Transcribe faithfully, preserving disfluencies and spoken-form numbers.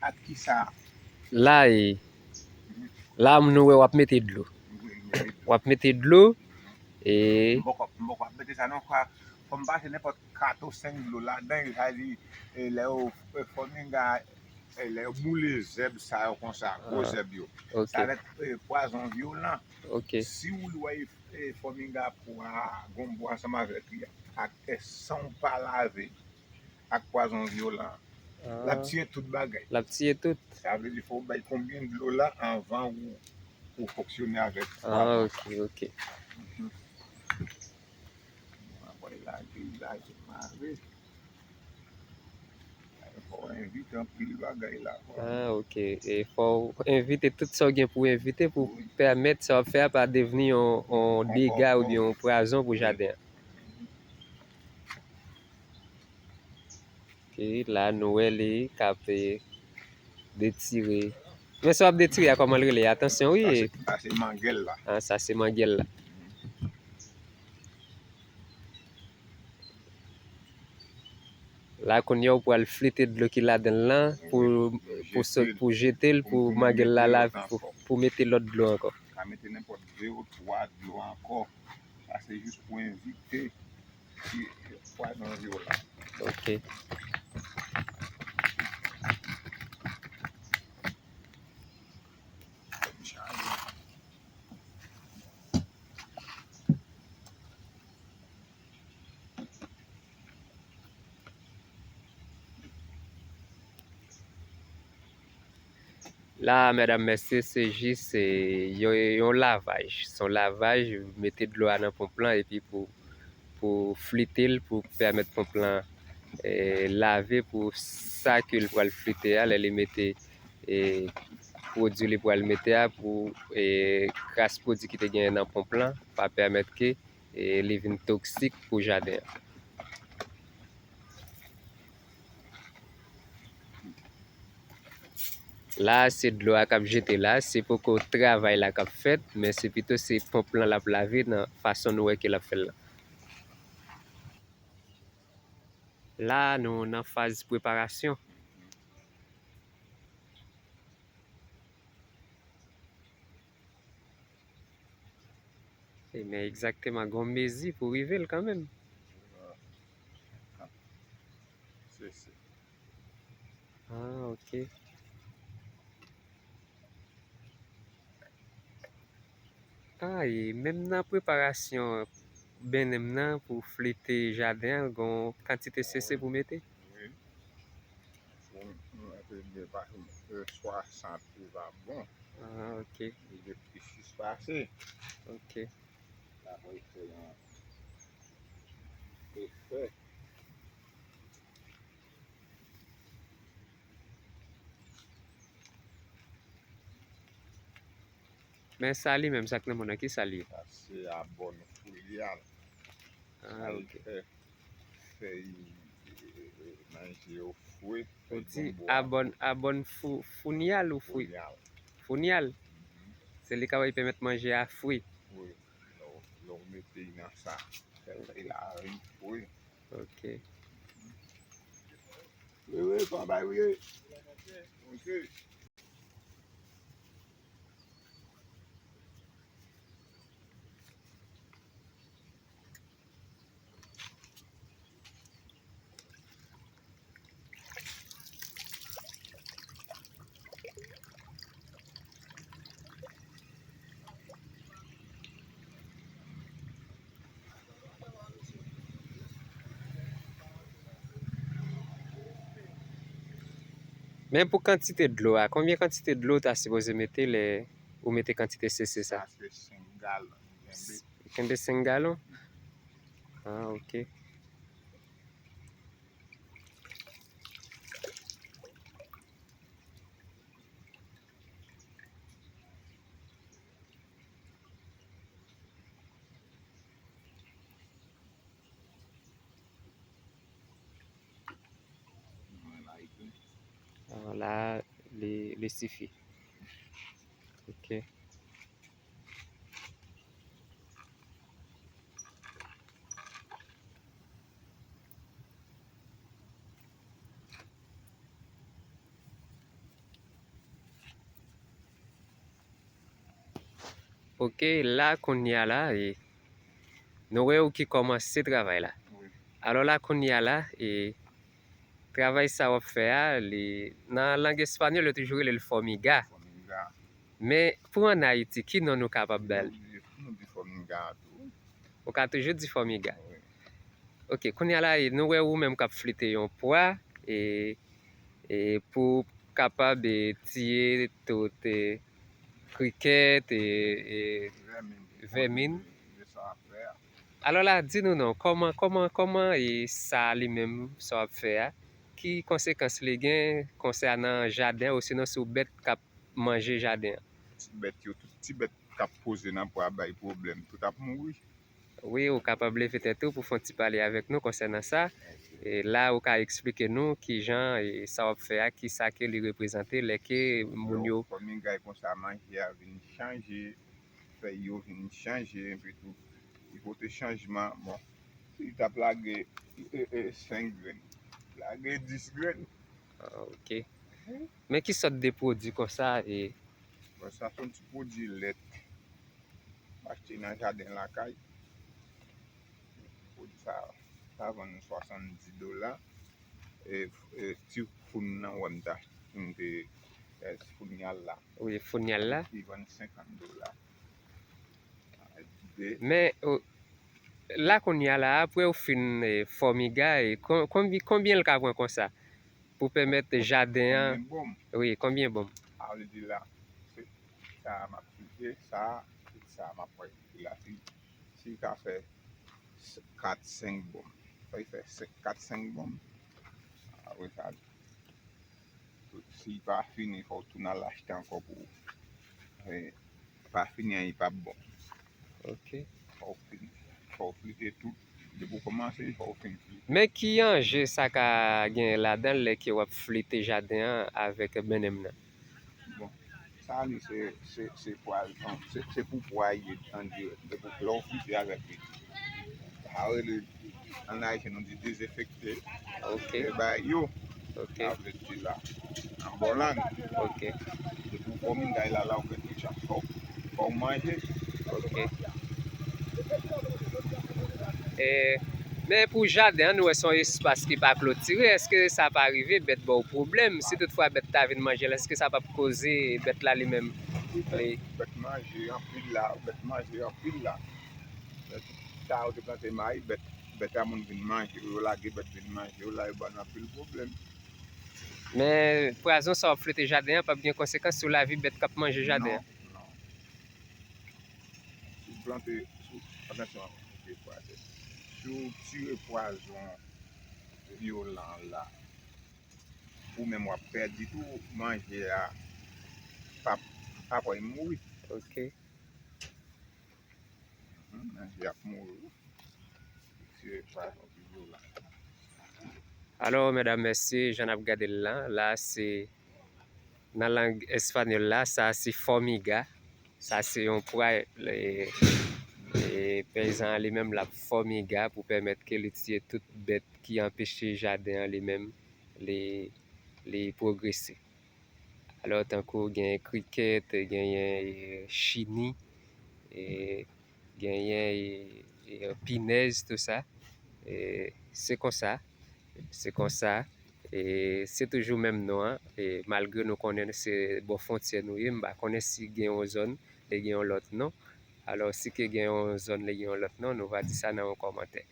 Ak kisa? La, e, la, nou wè w ap mete dlo. Wi, mete dlo. W ap mete dlo. E m poko, m poko ap mete sa non, fwa, fò m pase nenpòt kat ou senk dlo ladan, sa vle di, e, lè yo, e, fòminga, e, lè yo boule zèb sa yo konsa, gwo zèb yo. Ok. Sa va èt, e, pwazon vyolan. Ok. Si w wè, e, fòminga pwa, gon bwa ansanm avèk li, ak, e, san w pa lave, ak pwazon vyolan. Ah. L ap tiye tout bagay. L ap tiye tout. Sa vle di fò w bay konbyen dlo la anvan ou, ou fonksyone avèk pwazon sa. Ah, ok, ok. Mhm. Anvoy lage, lage, mare. Fò w envite anpil bagay la. Ah, ok. E fò w envite tout sa w gen pou w envite pou pèmèt sa w ap fè a pa devni yon, yon dega oubyen yon pwazon pou jaden an. Ok, la nou wè li k ap, e, detire. Men sa w ap detire a, kòman l rele? Atansyon, wi. Sa se, sa se mangèl la. Ah, sa se mangèl la. La, kounye a, ou pral flite dlo ki ladan l lan pou, pou sot, pou jete l, pou mangèl la lave, pou, pou mete lòt dlo ankò. Ka mete nenpòt de ou twa dlo ankò. Sa se jis pou envite ti pwazon vyolan. Ok. La, medam, mesye, se jis, e, yon, yon lavaj. Se yon lavaj, mete dlo a nan ponp lan, epi pou, pou flite l, pou pèmèt ponp lan, e, lave, pou sa ke l pral flite a, lè li mete, e, pwodui li pral mete a, pou, e, kras pwodui ki te genyen nan ponp lan, pa pèmèt ke, e, li vin toksik pou jaden an. La, se dlo a k ap jete la, se poko travay la k ap fèt, men se pito se ponp lan l ap lave nan fason nou wè ke l ap fè l la. La, nou nan faz preparasyon. E men egzakteman, gon mezi pou rive l kanmenm. Se, se. Ah, ok. Ah, e menm nan preparasyon benen m nan pou flite jaden an, gon kantite sese pou mete? Wi. Pou, pou mete de pa, e, swasant li pa bon. Ah, ok. Li gen plis pase. Ok. La, mwen fè yon efè. Men sa li menm, sa k nan men w nan, ki sa li ye? Sa se abòn foulyal. Ah, ok. Sa li fè fèy, e, e, manje yo fre, fèy gonbo a. Ou di abòn, abòn fou-, founyal ou fri? Founyal. Founyal? Mhm. Se li k ap pèmèt manje a fri? Wi. Lè w, lè w mete l nan sa, fè fèy la vin fre. Ok. Wi, wi, fò bay wi. Ok. Men pou kantite dlo a, konbyen kantite dlo w ta sipoze mete lè ou mete kantite sese sa? Sa se senk galon. Kenbe. Kenbe senk galon? Ah, ok. Ah, la, li, li sifi. Ok. Ok, la kounye a la, e, nou wè ou ki kòmanse travay la. Wi. Alò la kounye a la, e, travay sa w ap fè a, li, nan lang espanyòl, yo toujou rele l fòmiga. Fòmiga. Men, pou ann Ayiti, ki non nou kapab ba l? Nou di, nou di fòmiga tou. Ou ka toujou di fòmiga. Wi. Ok, kounye a la, e, nou wè ou menm k ap flite yon pwa, e, e pou kapab, e, tiye tout, e, krikèt, e, e, vèmin. Vèmin. Alò la, di nou non, kòman, kòman, kòman, e, sa li menm, sa w ap fè a, ki konsekans li gen konsènan jaden an, osinon sou bèt k ap manje jaden an? Ti bèt yo, tout ti bèt k ap poze nan pwa bay pwoblèm, tout ap mouri. Wi, ou kapab leve tèt ou pou fè yon ti pale avèk nou konsènan sa. E la, ou ka eksplike nou kijan, e, sa w ap fè a, kisa ke li reprezante, lè ke moun yo... Fòmiga konsa, manje a vin chanje, fèy yo vin chanje, epi tou, li pote chanjman. Bon, si li t ap lage, e, e, senk grenn, lage dis grenn. Ah, ok. Men ki sòt de pwodui konsa, e? Bon, sa se yon ti pwodui lèt. M achte nan jaden lakay. Pwodui sa, sa vann swasanndiz dola. E, e, ti foun nan wè m ta, m te, e, foun nyal la. Wi, foun nyal la. Li vann senkant dola. Men, o, la kounye a la, apre w fin, e, fòmiga, e, kon-, konbi-, konbyen l ka pran konsa? Pou pèmèt jaden an. Konbyen bonm? Wi, konbyen bonm? A, vle di la, se sa a m ap kite, sa a, tout sa a m ap pran la. Si, si l ka fè s-, kat, senk bonm, fò l fè senk, kat, senk bonm. Apre sa, si l pa fini, fò w tounen al achte ankò pou ou. E, pa fini an, li p ap bon. Ok. Fò w fin, fò w flite tout. Depi w kòmanse, fò w fin flite. Men ki anje sa ka gen ladan l lè ke w ap flite jaden an avèk bennenm nan? Bon, sa li se, se, se pwazon, se, se pou pwa ye an dirèk. Depi lè w flite avèk li. Sa rele, an ayisyen nou di dezenfekte. Ok. E bay yo. Ok. Sa vle di la, an bon lang. Ok. Depi w fòmiga la, la w gen tout chans. Fò, fò w manje. Ok. E, men pou jaden an, nou wè se yon espas ki pa klotire. Èske sa pa rive bèt ba w pwoblèm? Si toutfwa bèt ta vin manje l, èske sa p ap koze bèt la li menm? Li... Bèt manje anpil la, bèt manje anpil la. Sa yo te plante mayi, bèt, bèt a moun vin manje yo, yo lage bèt vin manje yo, la yo ba n anpil pwoblèm. Men pwazon sa w ap flite jaden an p ap gen konsekans sou lavi bèt k ap manje jaden an? Non, non. Si w plante, si w, atansyon, si w tire pwazon vyolan la, ou menm w ap pèdi tou, manje a p ap, p ap wè l mouri. Ok. Mhm, manje ap mouri wi. Se pa yon video la. Alò, medam, mesye, jan n ap gade l la, la se, nan lang espanyòl la, sa se fòmiga. Sa se yon pwa, e, e, peyizan an li menm l ap fòmiga pou pèmèt ke li tiye tout bèt ki anpeche jaden an li menm li, li pwogrese. Alò, tankou genyen krikèt, genyen, e, chini, e, genyen, e, e, pinèz, tou sa. E, se konsa, se konsa. E, se toujou menm non an. E, malgre nou konnen se bò fwontyè nou ye, m pa konnen si gen yon zòn, e gen yon lòt non. Alò, si ke gen yon zòn, li gen yon lòt non, nou va di sa nan yon kòmantè.